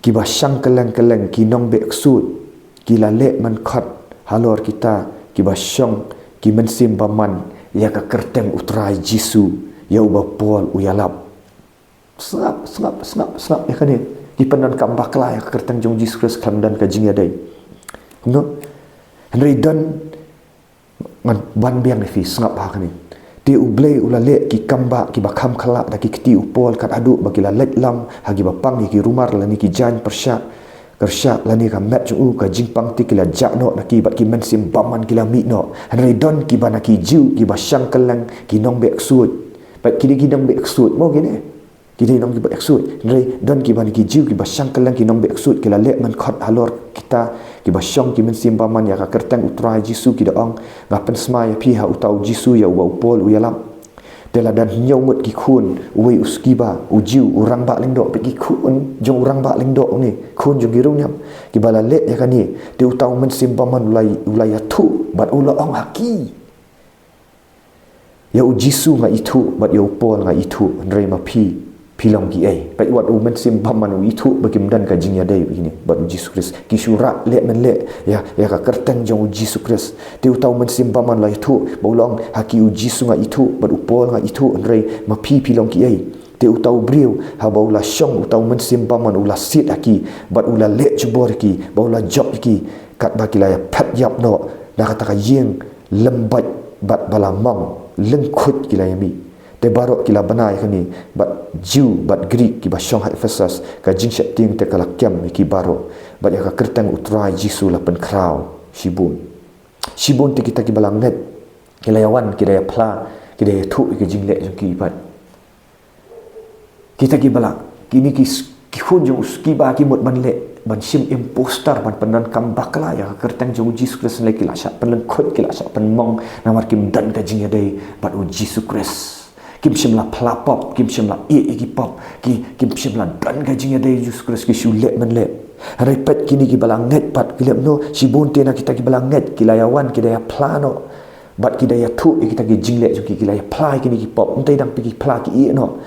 kiba shang kylleng kylleng, ki nongbeh ksuid, ki la leh mynkhot halor kita kiba shong ki mynsiem bymman ïa ka kyrteng U Trai Jisu, ïa uba Paul u ïalap. Sngap, sngap, sngap, sngap ïa kane. Ki pyndonkam bakla ïa ka kyrteng jong U Jisu Khrist khlem don ka jingïadei. No? Hynrei don, ngan ban biang ïa phi, sngap ha kane. Te U Blei u la leh ki kam bah kiba kham khlah da ki kti U Paul, kat haduh ba ki la leit lang ha kiba pang ïa ki rumar lane ki jaiñ pyrshah, kyrshah lane ka met jong u, ka jingpang te ki la jah noh na ki, bad ki mynsiem bymman ki la mih noh. Hynrei don kiba na ki Jiw, kiba shang kylleng, ki nongbeh ksuid. Bad ki dei ki nongbeh ksuid mo kine. Ki dei nongbeh ksuid. Hynrei don kiba na ki Jiw, kiba shang kylleng, ki nongbeh ksuid, ki la leh mynkhot halor kita kiba shong ki mynsiem bymman ïa ka kyrteng U Trai Jisu, ki da ong, nga pynsmai ïa phi ha uta U Jisu ïa uba U Paul u ïalap. Te la don hynñiew ngut ki khun, uwei u skiba, u Jiw, u rangbah lyngdoh, bad ki khun jong u rangbah lyngdoh une, khun jong ki riewniam, kiba la leh ïa kane. Te uta u mynsiem bymman u la, u la ïathuh bad u la ong ha ki, ïa U Jisu nga ithuh bad ïa U Paul nga ithuh, hynrei ma phi, phi long kiei? Bad wat u mynsiem bymman u ithuh ba kim don ka jingïadei bad kine, bad U Jisu Khrist. Ki shu rah leh men leh ïa, ïa ka kyrteng jong U Jisu Khrist. Te uta u mynsiem bymman u la ïathuh bad u la ong ha ki, U Jisu nga ithuh bad U Paul nga ithuh, hynrei ma phi, phi long kiei? Te uta u briew, haba u la shong uta u mynsiem bymman, u la siat ha ki bad u la leh jubor ïa ki bad u la jop ïa ki, katba ki la ïaphet ïap noh na kata ka ïing lem bad, bad ba la mong, lyngkhuid ki la ïamih. Te baroh ki la bna ïa kane, bad Jiw bad Grik kiba shong ha Ephesus, ka jingsheptieng te ka la kem ïa ki baroh, bad ïa ka kyrteng U Trai Jisu la pynkhraw shibun. Shibun te kita kiba la ngeit ki la ïawan, ki da ïaphla, ki da ïathuh ïa ka jingleh jong ki pat. Kita kiba la, kine ki s-, ki khun jong u skiba ki mut ban leh, ban shim impostor, ban pyndonkam bakla ïa ka kyrteng jong U Jisu Khrist, hynrei ki la shah pynlyngkhuid, ki la shah pynmong, namar kim don ka jingïadei bad U Jisu Khrist. Kim shym la phla pop, kim shym la ïeh ïa ki pop, ki, kim shym la don ka jingïadei U Jisu Khrist, ki shu leh men leh. Hynrei pat kine kiba la ngeit pat ki leh kumno? Shibun te na kita kiba la ngeit ki la ïawan, ki da ïaphla noh, bad ki da ïathuh ïa kita ki jingleh jong ki, ki la ïaphla ïa kine ki pop. Ym dei tang phi ki phla, ki ïeh noh.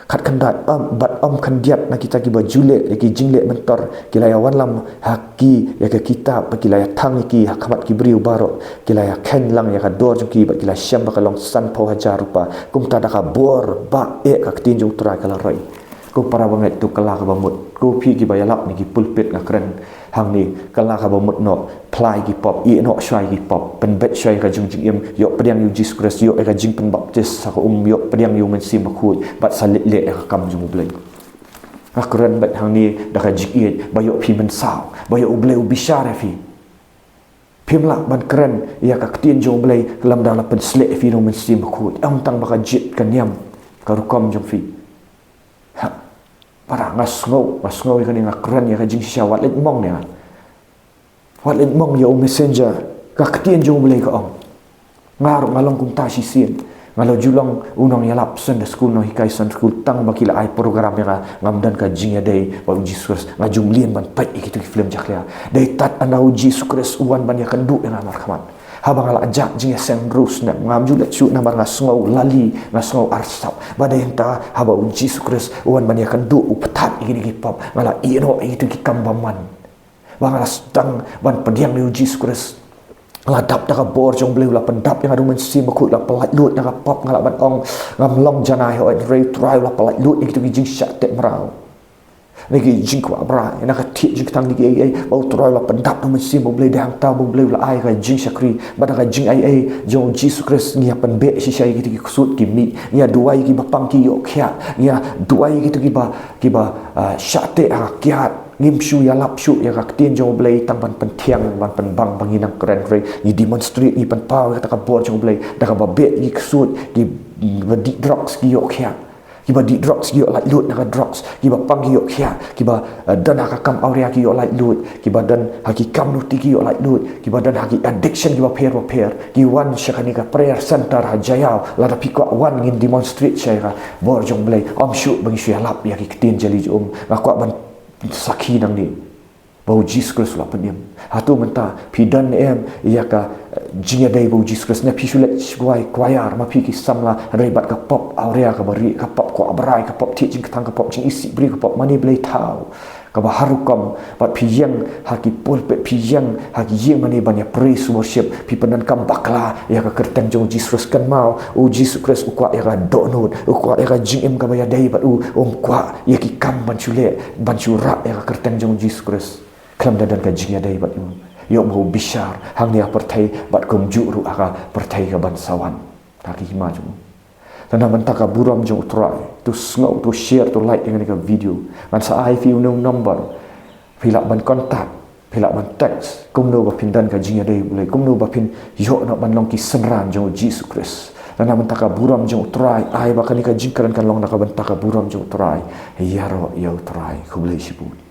Khatkhyndai, ym, bad ym khyndiat na kita kiba ju leh ïa ki jingleh myntor, ki la ïawan lang ha ki ïa ka kitab, bad ki la ïathang ïa ki ha khmat ki briew baroh, ki la ïakheiñ lang ïa ka dor jong ki, bad ki la shem ba ka long sanphew hajar rupa. Kumta da ka bor ba eh ka ktien jong U Trai ka la roi. Ko para bangeit, to kylla kaba mut. Ko phi kiba ïalap na ki pulpit, nga kren hangne, kylla kaba mut noh. Phla ïa ki pop, ïeh noh shuwa ïa ki pop, pynbeit shuwa ïa ka jong jingim, ïoh pdiang ïa U Jisu Khrist, ïoh ïa ka jingpynbaptis ha ka um, ïoh pdiang ïa U Mynsiem Bakhuid, bad sa leit leh ïa ka kam jong U Blei. Nga kren beit hangne da ka jingïeit, ba ïoh phi mynsaw, ba ïoh U Blei u bishar ïa phi. Phim lah ban kren ïa ka ktien jong U Blei lymda la pynsleh ïa phi da U Mynsiem Bakhuid. Ym tang ba ka jied ka niam ka rukom jong phi. Ha. Para, nga sngew, nga sngew ïa kane, nga kren ïa ka jingshisha, wat leit mong ne nga. Wat leit mong ïa u messenger, ka ktien jong U Blei ka ong. Nga ruh nga long kumta shisien. Nga la ju long u nongïalap Sunday school, nonghikai Sunday school, tang ba ki la ai program ïa nga, ngam don ka jingïadei bad U Jisu Khrist, nga ju mlien ban peit ïa kitu ki film jakhlia. Dei tad ynda U Jisu Khrist u wan ban ïakynduh ïa nga markhmat. Haba nga la jah jingïaseng hynriew snem, ngam ju leit shuh namar nga sngew lali, nga sngew arsap. Bad dei hangta haba U Jisu Khrist u wan ban ïakynduh, u pynthad ïa kine ki pop, nga la ïeh noh ïa kitu ki kam bymman. Ba nga la sdang ban pdiang ïa U Jisu Khrist. Nga la dap da ka bor jong U Blei, u la pyndap ïa nga da U Mynsiem Bakhuid, u la pyllait luid na ka pop, nga lah ban ong ngam long janai hooid, hynrei U Trai u la pyllait luid ïa kitu ki jingshah teh mraw. Na ki jingkwah brai, na ka thied jingktang, na kiei kiei, ba U Trai u la pyndap da U Mynsiem, ba U Blei, dei hangta ba U Blei u la ai ka jingshakri, bad da ka jingaiei jong U Jisu Khrist ngi ïa pynbeh shisha ïa kitu ki ksuid ki mih, ngi ïa duwai ïa kiba pang ki ïoh khiah, ngi ïa duwai ïa kitu kiba, kiba, ah, shah teh ha ka kiad, ngim shu ïalap shuh ïa ka ktien jong U Blei tang ban pynthiang, ban pynbang ba ngin nang kren, hynrei ngi demonstrate, ngi pynpaw ïa kata ka bor jong U Blei da kaba beh ïa ki ksuid, kiba dih drugs ki ïoh khiah. Kiba dih drugs ki ïoh lait luid na ka drugs. Kiba pang ki ïoh khiah. Kiba, eh, don ha ka kam awria ki ïoh lait luid. Kiba don ha ki kam luti ki ïoh lait luid. Kiba don ha ki addiction kiba pher bapher. Ki wan sha kane ka prayer center ha Jaïaw. Lada phi kwah wan ngin demonstrate sha ïa ka bor jong U Blei. Ym shuh ba ngi shu ïalap ïa ki ktien jali jong um. Nga kwah ban sakhi nangne. ba u Jisu Khrist u la pynim. Hato mynta phi don ne em ïa ka, eh, jingïadei bad u Jisu Khrist? Ne phi shu leit shuwa ïa ka choir, ma phi ki samla, hynrei bad ka pop awria kaba rieh, ka pop kwah brai, ka pop thied jingkthang, ka pop jingisih briew, ka pop mane blei thaw kaba har rukom, bad phi ïeng ha ki pulpit, phi ïeng ha ki ïing mane ban ïa praise worship, phi pyndonkam bakla ïa ka kyrteng jong u Jisu Khrist. Kynmaw, u Jisu Khrist u kwah ïa ka dohnud, u kwah ïa ka jingim kaba ïadei bad u, um kwah ïa ki kam ban shu leh, ban shu rah ïa ka kyrteng jong u Jisu Khrist. Khlem da don ka jingïadei bad u, ïoh ba u bishar hangne ha pyrthei bad kumjuh ruh ha ka pyrthei kaban sa wan. Ha ki hima jong u. Te na bynta ka burom jong u Trai, to sngew, to share, to like ïa kane ka video. Ngan sa ai phi une u number. Phi lah ban contact, phi lah ban text. Kumno ba phin don ka jingïadei bad u Blei, kumno ba phin ïoh noh ban long ki synran jong u Jisu Khrist. Te na bynta ka burom jong u Trai, ai ba kane ka jingkren kan long na ka bynta ka burom jong u Trai. Ïaroh ïa u Trai. Khublei shibun.